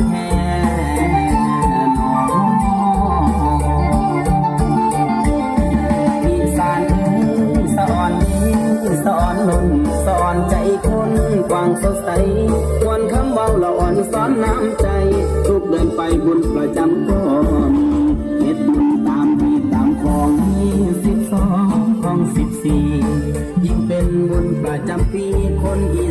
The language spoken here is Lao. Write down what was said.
ແທ້ໜໍ. ອີສານເອີຍ ສະອອນເອີຍ ສະອອນລົ້ນ ສະອອນໃຈຄົນກວ້າງສົດໃສ ມ່ວນຄຳເວົ້າລະອ່ອນສອນນ້ຳໃຈ ທຸກເດືອນໄປບຸນປະຈຳກໍມີ ເຮັດບຸນຕາມຮີດຕາມຄອງ ມີສິບສອງ ຄອງສິບສີ່ ຍິ່ງເປັນບຸນປະຈຳປີ ຄົນອີ